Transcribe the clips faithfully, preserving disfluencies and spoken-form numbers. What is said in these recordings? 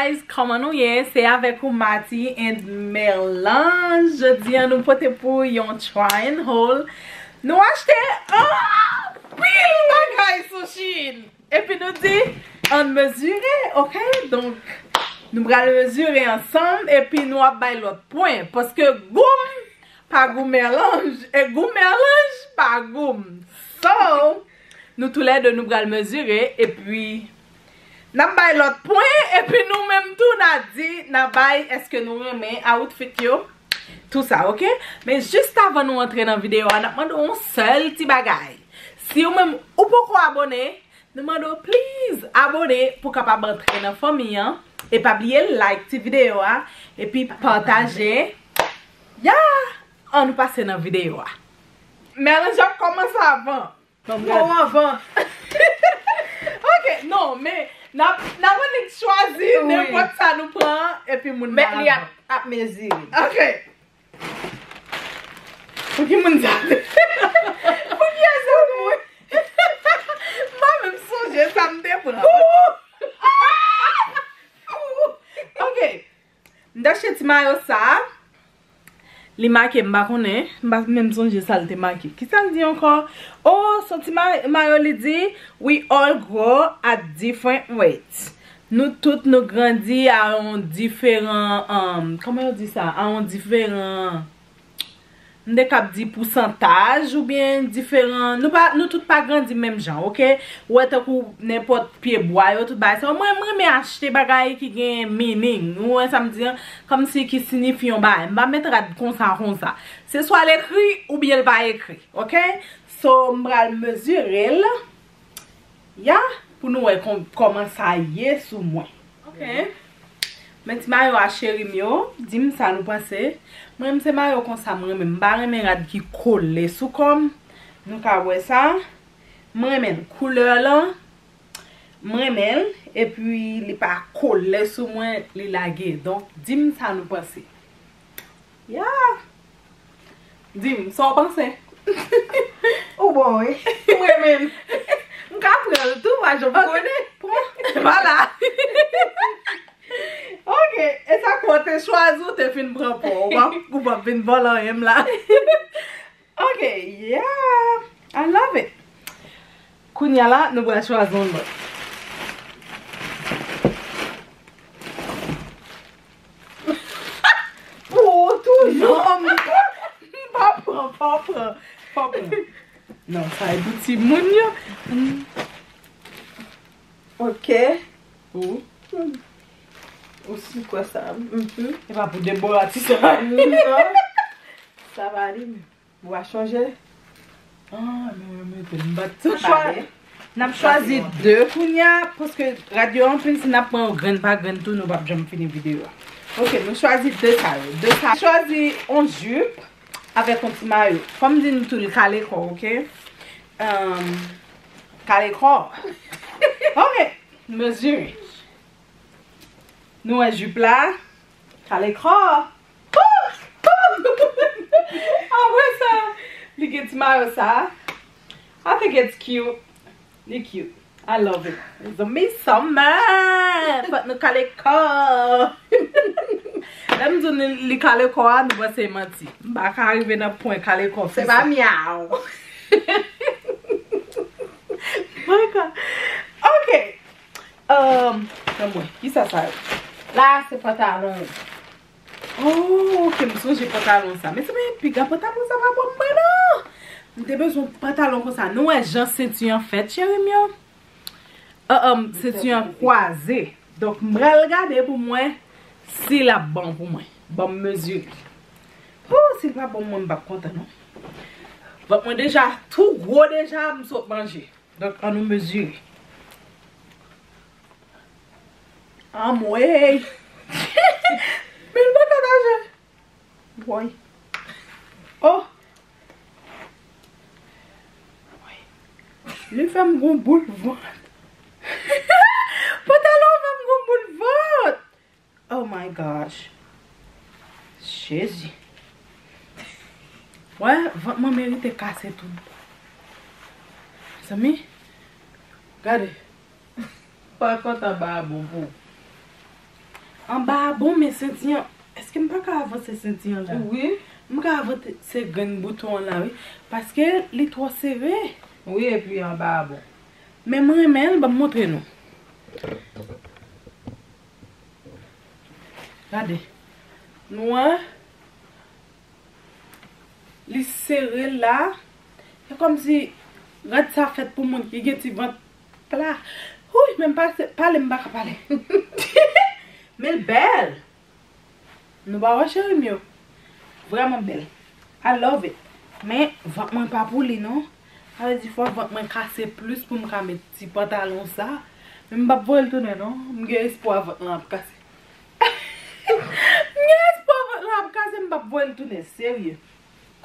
Guys, kòman nou ye? Se avèk ou Mati and Merlange. Jodi a nou pote pou yon try and haul. Nou achte anpil bagay sou Shein. Epi nou di, ann mezire, ok? Donk, nou pral mezire ansanm, epi nou ap bay lòt pwen. Paske gou m pa gou Merlange, e gou Merlange pa gou m. So, nou toulède nou pral mezire, epi n ap bay lòt pwen, epi nou menm tou n a di, n a bay, èske nou renmen outfit yo? Tou sa, ok? Men jis avan nou antre nan videyo a, n ap mande w yon sèl ti bagay. Si ou menm ou poko abòne, nou mande w please abòne pou w kapab antre nan fanmi an. E pa bliye like ti videyo a, epi pataje. Ya! Ann nou pase nan videyo a. Merlange ap kòmanse avan. Bon, bon, anvan. Ok, non, men n ap, n ap annik chwazi nenpòt sa nou pran, epi moun nan ap, ap mezire. Ok. Pou ki moun sa? Pou ki sa moun? M pa menm sonje sa m te pran. Ok. M t achte ti mayo sa. Li make, m pa konnen. M pa menm sonje sa l te make. Kisa l di ankò? Oh, s on ti ma-, mayo li di, "We all grow at different rates." Nou tout nou grandi a yon diferan, um, kòman yo di sa? A yon diferan M te kab di pousantaj oubyen diferan. Nou pa, nou tout pa grandi menm jan, ok? Ou wè tankou nenpòt pye bwa yo, tout bagay sa yo. Mwen, m renmen achte bagay ki gen meaning. Ou wè sa m di an? Kòmsi ki sinyifi yon bagay. M pa met rad konsa, konsa. Se swa l ekri oubyen l pa ekri, ok? So, m pral mezire l. Ya, pou nou wè kòm-, kòman sa ye sou mwen. Ok. Men ti mayo a cheri m yo, di m sa nou panse. Mwen, m se mayo konsa m renmen. M pa renmen rad ki kole sou kò m. Nou ka wè sa. M renmen l. Koulè lan, m renmen l. Epi, li pa kole sou mwen, li lage. Donk, di m sa nou panse. Ya! Di m, sa w panse? Ou bon, wi. M renmen l. M ka pran l tou, pa janm konnen. Pran. Vwala. Ok. E sa k ou te chwazi, ou te fin pran pa w. Ou p ap, ou p ap vin vòlò anyen m la. Ok, yeah. I love it. Kounye a la, nou pral chwazi yon lòt. Pou ou toujou. Non, m pa pran, pa pran, pa pran. Non, sa e pou timoun yo. Ok. Ou? Ou si kwa sa? Mhm. E pa pou Deborah ti sa. Non. Sa pa li menm. Ou a chanje? Ah, men mwen mete m bat tou. Chwa-, n ap chwazi de kounye a, paske rad yo anpil, si n ap pran yo grenn pa grenn tou, nou p ap janm fini videyo a. Ok, nou chwazi de sa yo. De sa, chwazi yon jip avèk yon ti mayo. Fò m di nou tou, li kale kò, ok? Um, kale kò. Ok, mezire. Nou wè jip la. Kale kò. Apre sa, li gen ti mayo sa. I think it's cute. Li cute. I love it. It's a me summer. Fòk nou kale kò. Lè m di nou li kale kò a, nou panse manti. M pa ka rive nan pwen kale kò. Se pa myaw. My God. Ok. Um, ban mwen, kisa sa yo? La, se pantalon. Oh, ok, m sonje pantalon sa. Men se piga pantalon sa pa bon mwen non. M te bezwen pantalon konsa. Nou wè jan senti an fèt, cheri m yo? Uh, um, senti an kwaze. Donk, m pral gade pou mwen si l ap bon pou mwen. Ban m mezire. Oh, si l pa bon, mwen m p ap kontan non. Vant mwen deja tou gwo deja, m sot manje. Donk, ann nou mezire. Anmwey! Men l pa ka naje. Woy. Oh! Woy. Li fè m gon boul vant. Pantalon fè m gon boul vant. Oh my gosh. Jezi. Wè, vant mwen merite kase tou. Mezanmi, gade. Pa kontan ba a bon pou ou. Anba a bon, men senti an, èske m pa ka avanse senti an la? Wi. M ka avanse grenn bouton an la, wi. Paske li twò sere. Wi, epi anba a bon. Men m renmen l, ban m montre nou. Gade. Nou wè? Li sere la. Se kòmsi rad sa fèt pou moun ki gen ti vant pla. Houy, men m pase, pale m pa ka pale. Men l bèl. Nou pa wè cheri m yo? Vrèman bèl. I love it. Men vant mwen pa pou li non. Sa vle di fò vant mwen kase plis pou m ka met ti pantalon sa. Men m p ap voye l tounen non. M gen espwa vant lan ap kase. M gen espwa vant lan ap kase, m p ap voye l tounen, serye.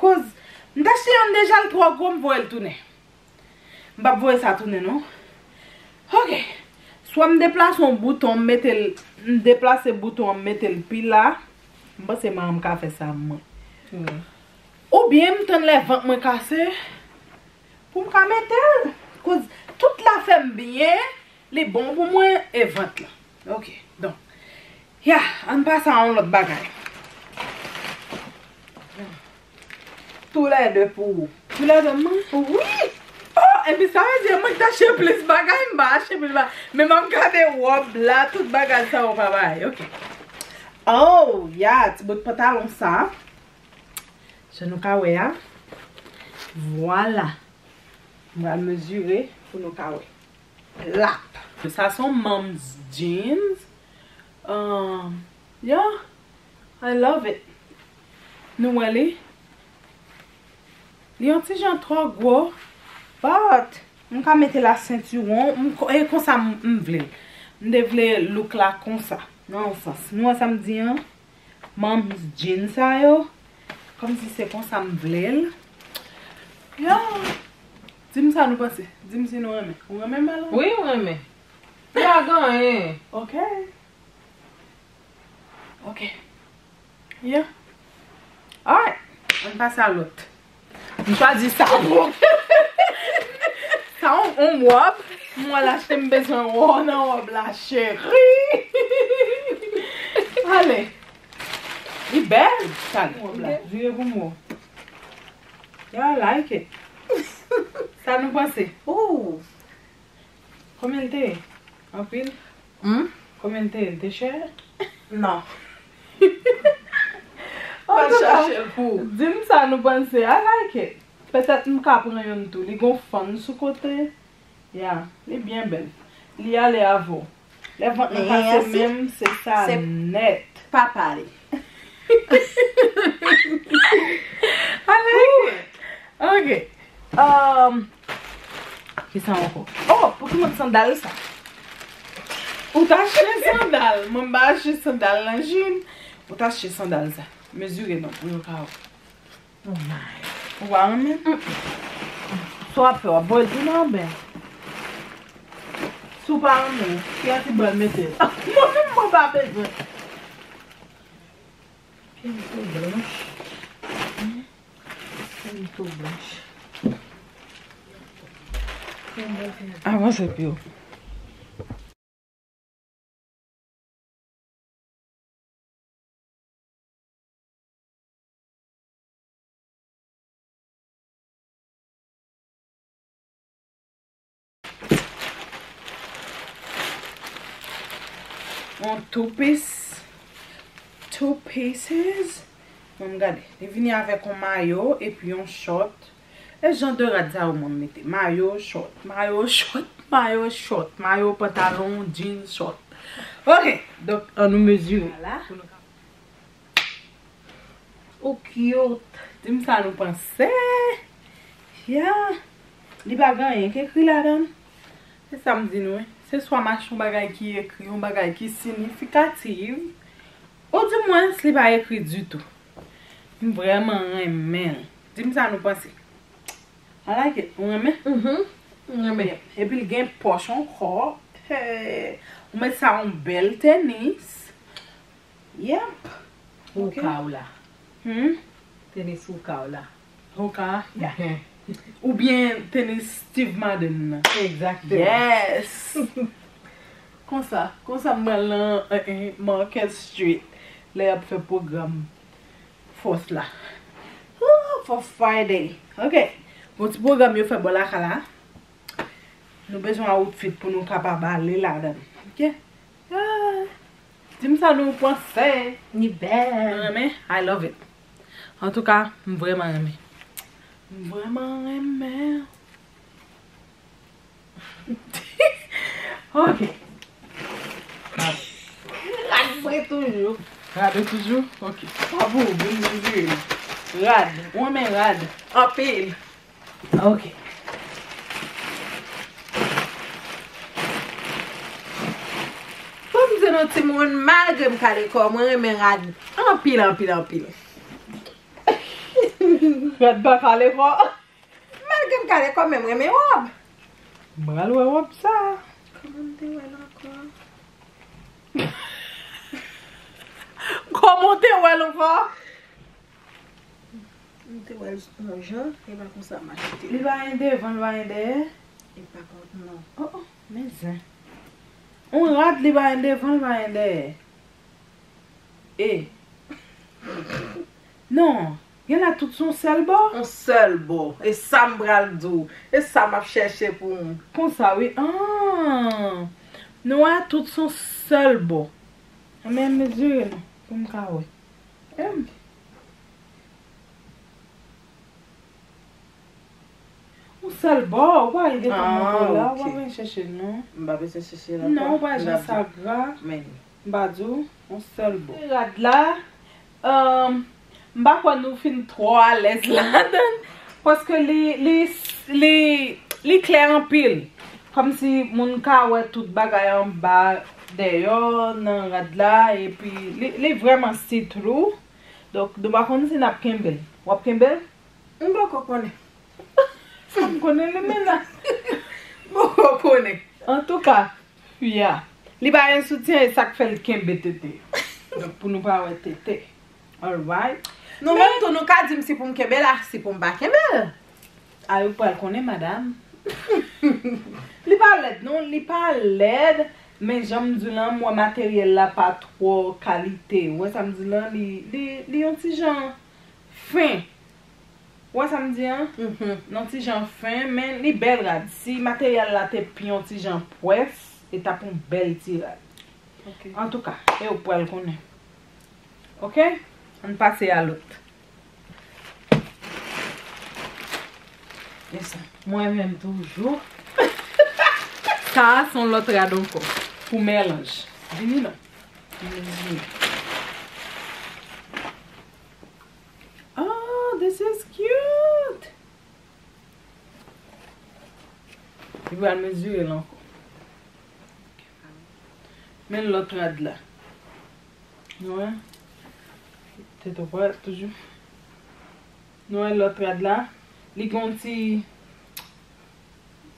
Koz, m t achte yonn deja, l twò gwo, m voye l tounen. M p ap voye sa tounen, non. Ok. Swa m deplase yon bouton, m mete l, m deplase bouton an, m mete l pi la. M panse manman m ka fè sa, mwen. Oubyen m tann lè vant mwen kase, pou m ka mete l. Koz tout la fè m byen, li bon pou mwen e vant lan. Ok, donk, ya, ann pase a yon lòt bagay. Toulède pou ou. Toulède mwen? Wi! Oh, epi sa vle di mwen ki t achte plis bagay, m pa achte plis bagay. Men m ap gade wòb la, tout bagay sa yo pa bay. Ok. Oh, ya, ti bout pantalon sa. Jan nou ka wè a. Vwala. M pral mezire pou nou ka wè. Lap. Sa se yon mom's jeans. Um, yeah, I love it. Nou wè li? Li yon ti jan twò gwo. But, m ka mete la sentiwon. M ko-, e konsa m, m vle l. M te vle look la konsa. Nan yon sans. Nou wè sa m di an? Mom's jeans sa yo. Kòmsi se konsa m vle l. Yo. Di m sa nou panse. Di m si nou renmen. Ou renmen bèl la? Wi, m renmen. Li pa gen anyen. Ok. Ok. Yeah. Alright. Ann pase a lòt. M chwazi sa pou sa yon, yon wòb. Mwen l achte m bezwen wè w nan wòb la, cheri. Ale. Li bèl, sa wòb la. Vire pou m wè w. Yeah, I like it. Sa nou panse? Ooh. Konbyen l te ye? Anpil? Hmm? Konbyen l te ye? L te chè? Non. Al chache l pou ou. Di m sa nou panse. I like it. Petèt m ka pran youn tou. Li gon fann sou kote. Ya, li byen bèl. Li ale avè w. Lè vant nan kase menm, se sa nèt. Pa pale. I like it. Ok. Um, kisa ankò? Oh, pou ki mòd sandal sa? Ou ta achte sandal. Mwen m pa achte sandal nan Chine. Ou ta achte sandal sa. Mezire non pou yo ka wè. Oh my. Ou pa renmen? Mm-mm. Sa w ap fè, w ap voye l tounen anben? Si w pa renmen, ki ati bòl mete l? Mwen menm mwen pa bezwen. Pye m tou blanch. Pye m tou blanch. Avanse pye w. Yon two piece, two pieces. Bon, gade, li vini avèk yon mayo epi yon short. E jan de rad sa yo mwen mete. Mayo, short, mayo, short, mayo, short, mayo, pantalon, jeans, short. Ok, donk, an nou mezire. Vwala. Ou cute. Di m sa nou panse. Ya. Li pa gen anyen ki ekri ladan l. Se sa m di nou, wi. Se swa m achte yon bagay ki ekri, yon bagay ki siyifikatif. Ou di mwens li pa ekri ditou. M vrèman renmen l. Di m sa nou panse. I like it. Ou renmen? Mhm. M renmen. Epi l gen pòch ankò. Hey. Ou met sa yon bèl tenis. Yep. Ok. Ou ka w la. Hmm? Tenis ou ka w la. Hoka, yeah. Mhm. Oubyen tenis Steve Madden nan. Exactement. Yes. Konsa, konsa m pral nan eh, eh, Market Street lè y ap fè pwogram fòs la. Ooh, for Friday. Ok. Gon ti pwogram yo fè bò lakay la. Nou bezwen yon outfit pou nou kapab ale ladan. Ok? Ah. Di m sa nou panse. Li bèl. Mwen renmen. I love it. Antouka, m vrèman renmen. M vrèman renmen. Ok. Rad vre toujou. Rad toujou? Ok. Pa pou ou, vin mezire li. Rad. Ou renmen rad? Anpil. Ok. Kòm se yon timoun, malgre m kale kò, mwen renmen rad anpil, anpil, anpil. Rad pa kale kò. Malgre m kale kò, men m renmen wòb. M pral wè wòb sa. Kòman m te wè l ankò? Kòman w te wè l ankò? M te wè l yon jan, e pa konsa m achte l. Li pa gen devan, li pa gen dèyè? E pa kont non. Oh, oh, men zen. On rad li pa gen devan, li pa gen dèyè. E. Non, gen la tout se yon sèl bò. Yon sèl bò. E sa m pral di w. E sa m ap chèche pou m. Konsa, wi. Ah! Nou wè tout se yon sèl bò. Men mezire l pou m ka wè. Em. Yon sèl bò, ou pa gen tan montre la, ou pa bezwen chèche l non. M pa bezwen chèche l ankò. Non, ou pa jan sa gra. Men. M pa di w, yon sèl bò. Rad la, um, m pa kwè nou fin twò alèz ladan l, paske li, li, li, li klè anpil. Kòmsi moun ka wè tout bagay anba, dèyè, nan rad la, epi li, li vrèman see-through. Donk, nou pa konn si n ap kenbe l. W ap kenbe l? M poko konnen. Sa m konnen li men la. M poko konnen. Antouka, fi a, li pa gen soutyen, e sa k fè l kenbe tete. Donk, pou nou pa wè tete. Alright. Nou menm tou, nou ka di m si pou m kenbe l ak si pou m pa kenbe l. A, yo pral konnen, madanm. Li pa lèd, non, li pa lèd, men jan m di w lan, m wè materyèl la pa twò kalite. Ou wè sa m di w lan, li, li, li yon ti jan fen. Ou wè sa m di an? Mhm. Yon ti jan fen, men li bèl rad. Si materyèl la te pi yon ti jan pwès, li t ap yon bèl ti rad. Ok. Antouka, e ou pral konnen. Ok? Ann pase a lòt. E sa. Mwen menm toujou. Sa a se yon lòt rad ankò. Pou mèlanj. Vini non. Vini, vini. Oh, this is cute! Li pral mezire l ankò. Men lòt rad la. Nou wè? Tèt ou pral toujou. Nou wè lòt rad la. Li gon ti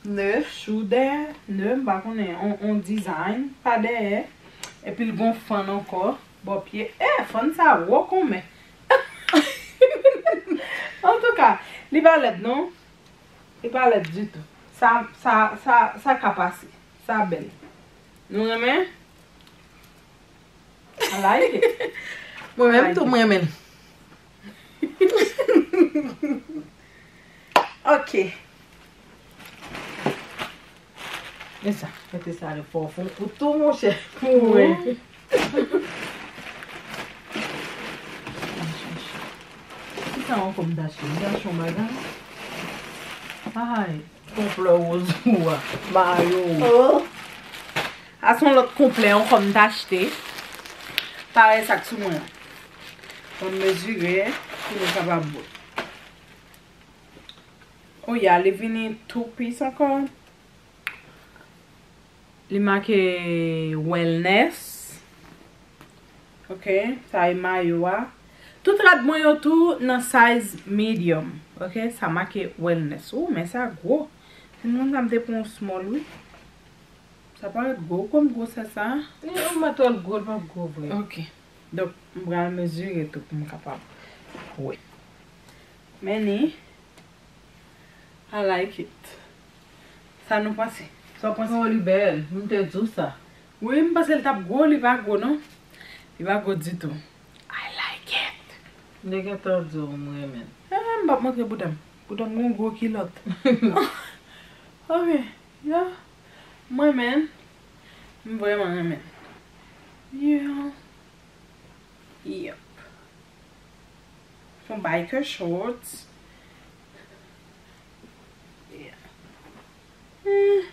nè, chou dèyè, nè, m pa konnen, on, on design pa dèyè. Epi l gon fann ankò, bò pye. Eh, fann sa wo konmen. Antouka, li pa lèd non. Li pa lèd ditou. Sa, sa, sa, sa ka pase. Sa bèl. Nou renmen? I like it. Mwen menm tou, mwen renmen l. Ok. E sa, mete sa nan fò fon pou tou, monchè. Pou mwen. Ki sa ankò m t achte? M t achte yon bagay. Ay, konplè woz ou a. Mayo. Oh. A se yon lòt konplè ankò m t achte. Parèy sa k sou mwen an. Ban m mezire pou nou kapab wè. Oh yeah, li vini two piece ankò. Li make wellness. Ok, sa e mayo a. Tout rad mwen yo tou nan size medium. Ok, sa make wellness. Ou, men sa gwo. Si m konn sa m te pran yon small, wi. Sa parèt gwo. Ou konn gwosè sa? Li yon mèt gwo, l pa gwo vre. Ok. Donk, m pral mezire tou pou m kapab wè. Men ni, I like it. Sa nou panse? Sa w panse? Oh, li bèl. M te di w sa. Wi, m panse l t ap gwo, li pa gwo non. Li pa gwo ditou. I like it. M te gentan di w m renmen l. Ah, m p ap montre bouda m. Bouda m gon gwo kilòt. Ok, yeah. M renmen l. M vrèman renmen l. Yeah. Yep. Yon biker shorts. Yeah. Hmm.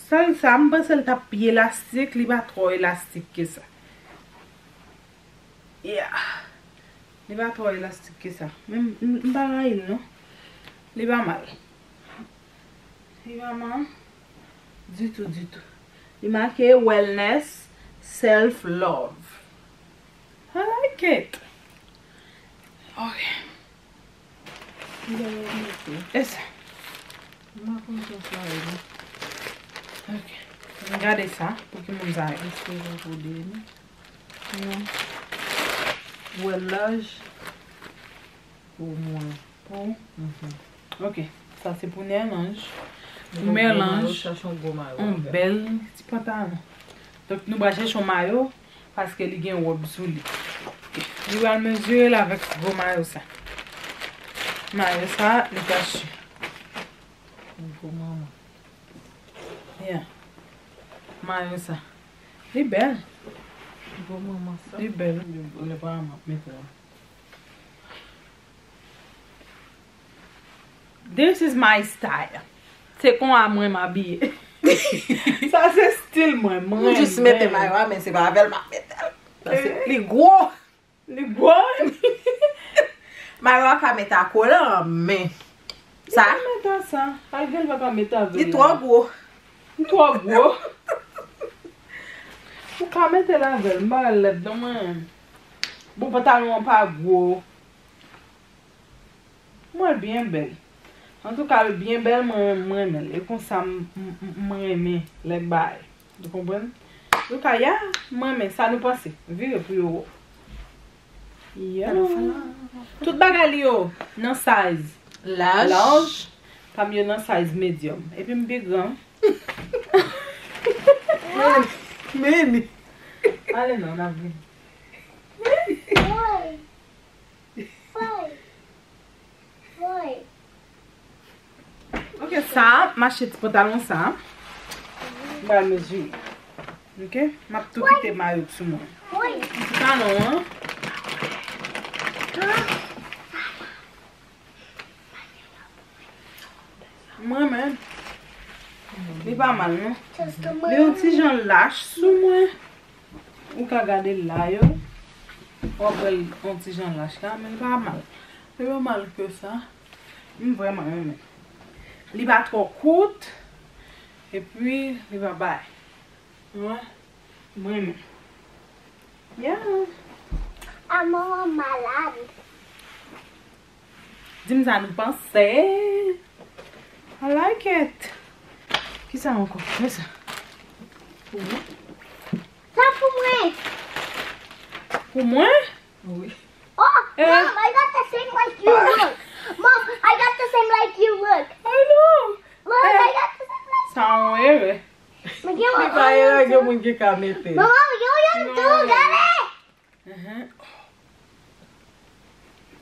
Sèl sa, m panse l t ap pi elastik, li pa twò elastik ke sa. Yeah. Li pa twò elastik ke sa. Men m, m, m pa rayi l non. Li pa mal. Li pa mal. Ditou, ditou. Li make wellness, self love. I like it. Ok. Li pa mete. E sa. M pa konn sa sa ye non. Ok. Ann gade sa. Pou ki moun sa ye? Èske l pa kode nou? Non. Wè laj. Pou mwen. Pou? Mhm. Ok. Sa se pou Nèlanj. Pou Mèlanj, yon bèl ti pantalon. Donk, nou pral chèche yon mayo, paske li gen wòb sou li. Ok. Li pral mezire l avèk gwo mayo sa. Mayo sa, li kache. Gwo manman. Yeah. Mayo sa. Li bèl. Gwo manman sa. Li bèl. Li bèl, m ap mete la. This is my style. Se konsa mwen m abiye. Sa se stil mwen, mwen. M jis mete mayo a, men se pa avè l m ap mete l. Paske li gwo. Li gwo. Mayo a ka mete a kolan, men sa. Li ka mete a sa. Algè l pa ka mete avè l. Li twò gwo. Li twò gwo. Ou ka mete l avè l, m pa wè l lèd non mwen. Bon, pantalon an pa gwo. Mwen byen bèl. Antouka, l byen bèl, mwen, mwen renmen l. E konsa, m, m, m, mwen renmen lè bagay. Ou konprann? Antouka, ya, mwen renmen sa nou panse. Vire pou yo wè. Yo. Tout bagay li yo nan size laj. Laj. Pa m yo nan size medium. Epi m pi gran. Men, men. Ale non, n ap vini. Ok, sa, m achte ti pantalon sa. M pral mezire. Ok, m ap tou kite mayo sou mwen. Ti pantalon an. M renmen. Li pa mal, non. Li yon ti jan lach sou mwen. Ou ka gade l la yo. W ap wè l yon ti jan lach la, men li pa mal. Li pa mal ke sa. M vrèman renmen. Li pa twò kout. Epi, li pa bay. Wè. M renmen. Yeah. A manman malad. Di m sa nou panse. I like it. Kisa ankò? Men sa. Sa pou mwen. Pou mwen? Wi. Oh, eh. Mom, I got the same like you look. Mom, I got the same like you look. I know. Look, eh. I got the same like you. Sa yon erè. Li pa erè, gen moun ki ka mete. Manman, yo, yo, tou, gade. Mhm.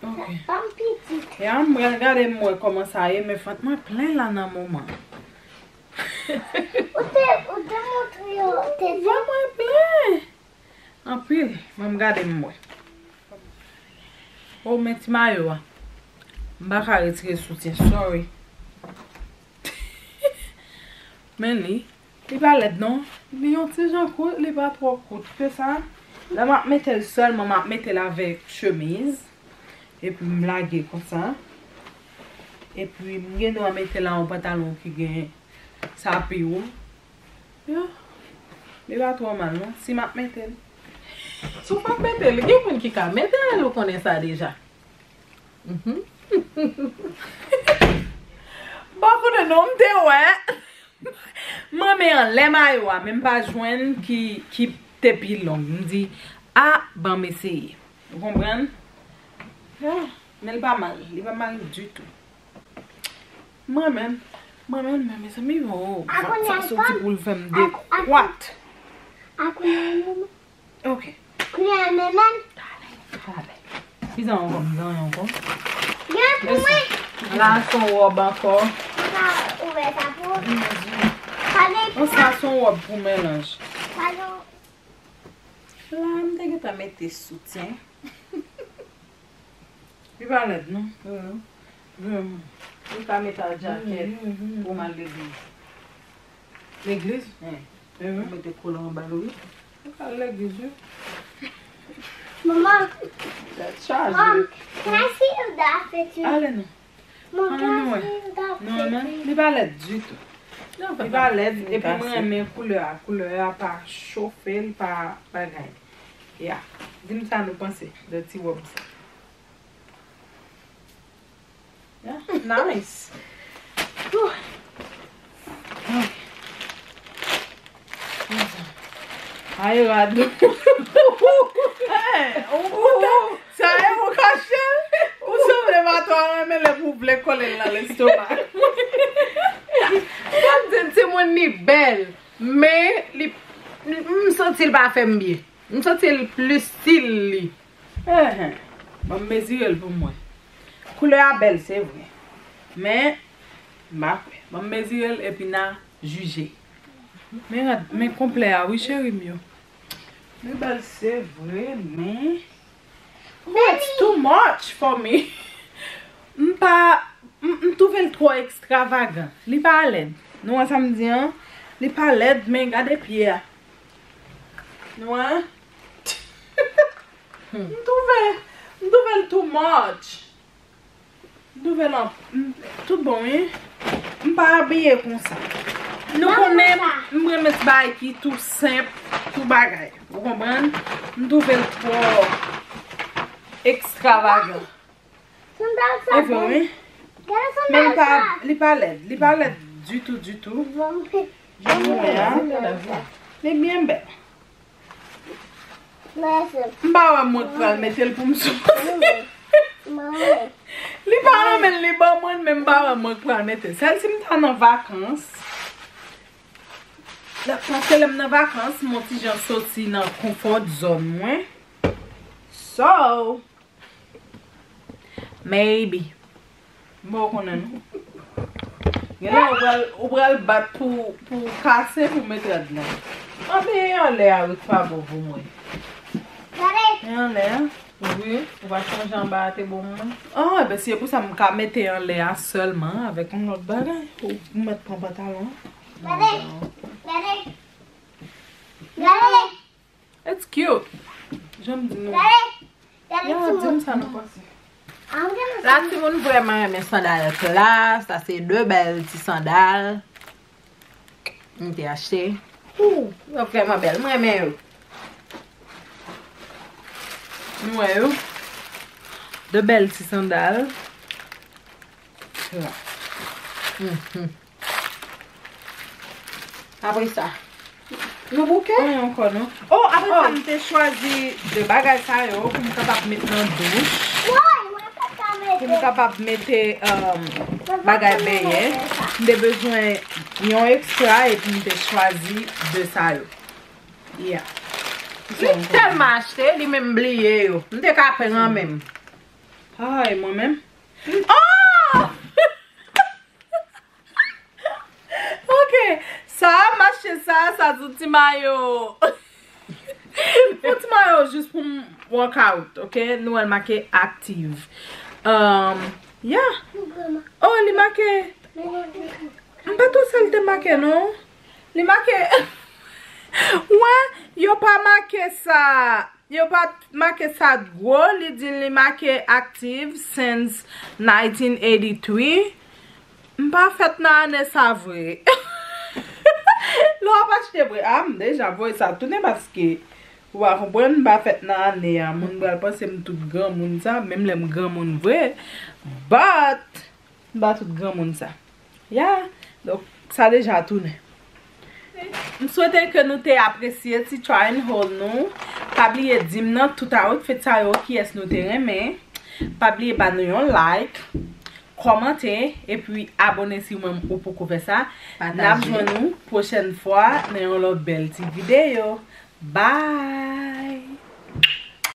Ok. Fanm pitit. Ya, m pral gade m wè kòman sa ye, men vant mwen plen la nan moman. Ou te, ou te montre yo, te vant mwen plen. Anpil, men m gade m wè. Oh, men ti mayo a. M pa ka retire soutyen, sorry. Men li, li pa lèd non. Li yon ti jan kout, li pa twò kout ke sa. Lè m ap mete l sèlman, m ap mete l avèk chemiz. Epi m lage konsa. Epi m gen dwa mete l a yon pantalon ki gen sa pi wo. Yo. Li pa twò mal non. Si m ap mete l. Si w p ap mete l, gen moun ki ka mete l, ou konnen sa deja. Mhm. Bon, koute non, m te wè. M renmen anlè mayo a, men m pa jwenn ki, ki te pi long. M di, a, ban m eseye. Ou konprann? Ah, men l pa mal. Li pa mal ditou. M renmen. Mwen menm, men mezanmi, oh, vant sa soti pou l fè m dekwat. Ok. Kounye a menm. Talè, talè. Ki sa ankò, m gen anyen ankò. Gen pou mwen. La, se yon wòb ankò. Sa ouvè sa pou. Talè. Bon, sa se yon wòb pou melanj. Talè. La, m te gentan mete soutyen. Li pa lèd, non? Vreman. Li pa met a djakèt pou m al legliz. Legliz? Wi. Ou mete kolan anba l, wi. Ou ka al legliz, wi. Manman. Tèt chaje. Mom, can I see if that fits you? Ale non. Mom, can I see if that fits you? Non, non, li pa lèd ditou. Li pa lèd, epi mwen renmen koulè a. Koulè a pa chofe, li pa bagay. Ya. Di m sa nou panse de ti wòb sa. Yeah, nice. Whew. Ay, rad. Hey, ou, ou, sa e ou kache l? Ou sanble pa twò renmen lè pou vle kole l nan lestoma. Gad di timoun li bèl, men li, m santi l pa fè m byen. M santi l plis stil li. Enhen. Ban m mezire l pou m wè. Koulè a bèl, se vre. Men, m pa kwè. Ban m mezire l epi n a jije. Men rad, men konplè a, wi, cheri m yo. Li bèl, se vre, men. Oh, it's too much for me. M pa, m, m twouve l twò ekstravagan. Li pa lèd. Nou wè sa m di an? Li pa lèd, men gade pye a. Nou wè? M twouve, m twouve l too much. M twouve l an, m, tout bon, wi. M pa abiye konsa. Nou konnen, m renmen ti bagay ki tou senp, tou bagay. Ou konprann? M twouve l twò ekstravagan. Sandal sa bèl. Wi. Men li pa, li pa lèd. Li pa lèd ditou, ditou. Jan m wè a, li byen bèl. M pa wè mwen k pral mete l pou m soti. Li pa renmen l, li ban mwen, men m pa wè mwen k pral mete l. Sèl si m ta nan vakans. Paske lè m nan vakans, m on ti jan soti nan comfort zone mwen. So, maybe. M pa konnen non. Genlè ou pral, ou pral bat pou, pou kase pou mete rad la. Anben, e anlè a wi k pa bon pou mwen. E anlè a? Wi, ou pa chanje anba a te bon mwen. Ah, enben, si e pou sa m ka mete anlè a sèlman avèk yon lòt bagay. Ou mèt pran pantalon an. Gade, gade, gade. It's cute. Jan m di nou. Gade, gade. Ya, di m sa nou panse. La, timoun vrèman renmen sandal Klass. Sa se de bèl ti sandal m te achte. Ooh, yo vrèman bèl. Mwen renmen yo. Nou wè yo? De bèl ti sandal. Mhm. Apre sa, nou bouke? Anyen ankò non. Oh, apre sa, m te chwazi de bagay sa yo pou m kapab met nan douch. Pou m kapab mete, um, bagay benyen. M te bezwen yon ekstra epi m te chwazi de sa yo. Yeah. Li tèlman achte, li menm bliye yo. M te ka pran menm. Ay, mwen menm. Oh! Ok, sa a mache, sa a, sa se yon ti mayo. Yon ti mayo jis pou m workout, ok? Nou wè l make active. Um, yeah. Oh, li make. M pa twò sa l te make, non. Li make. Wè, yo pa make sa. Yo pa t make sa t gwo, li di li make active since nineteen eighty-three. M pa fèt nan ane sa vre. Lè w ap achte vre, a, m deja voye sa tounen paske ou pa konprann, m pa fèt nan ane a. Moun pral panse m tout granmoun sa, menm lè m granmoun vre. But, M pa tout granmoun sa. Ya, donk, sa deja tounen. M swete ke nou te apresye ti try and haul nou. Pa bliye di m nan tout outfit sa yo kiyès nou te renmen. Pa bliye ba nou yon like. kòmante, epi abòne si ou menm ou poko fè sa. N ap jwenn nou pwochèn fwa nan yon lòt bèl ti videyo. Bye!